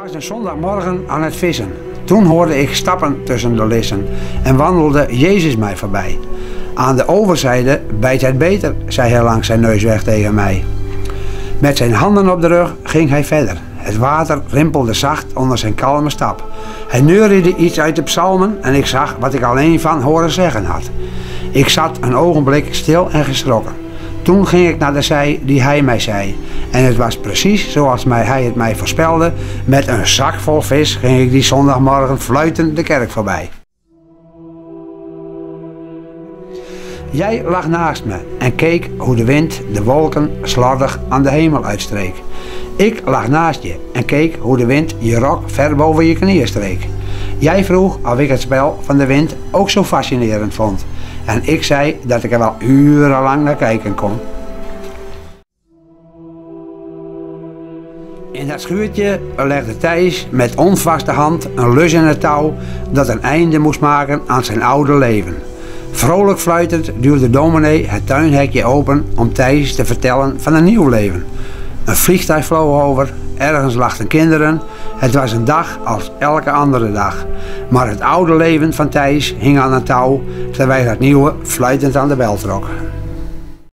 was een zondagmorgen aan het vissen. Toen hoorde ik stappen tussen de lissen en wandelde Jezus mij voorbij. Aan de overzijde bijt het beter, zei hij langs zijn neus weg tegen mij. Met zijn handen op de rug ging hij verder. Het water rimpelde zacht onder zijn kalme stap. Hij neuriede iets uit de psalmen en ik zag wat ik alleen van horen zeggen had. Ik zat een ogenblik stil en geschrokken. Toen ging ik naar de zij die hij mij zei. En het was precies zoals mij, hij het mij voorspelde. Met een zak vol vis ging ik die zondagmorgen fluitend de kerk voorbij. Jij lag naast me en keek hoe de wind de wolken slordig aan de hemel uitstreek. Ik lag naast je en keek hoe de wind je rok ver boven je knieën streek. Jij vroeg of ik het spel van de wind ook zo fascinerend vond. En ik zei dat ik er wel urenlang naar kijken kon. In dat schuurtje legde Thijs met onvaste hand een lus in het touw dat een einde moest maken aan zijn oude leven. Vrolijk fluitend duwde dominee het tuinhekje open om Thijs te vertellen van een nieuw leven. Een vliegtuig vloog over, ergens lachten kinderen. Het was een dag als elke andere dag. Maar het oude leven van Thijs hing aan een touw, terwijl het nieuwe fluitend aan de bel trok.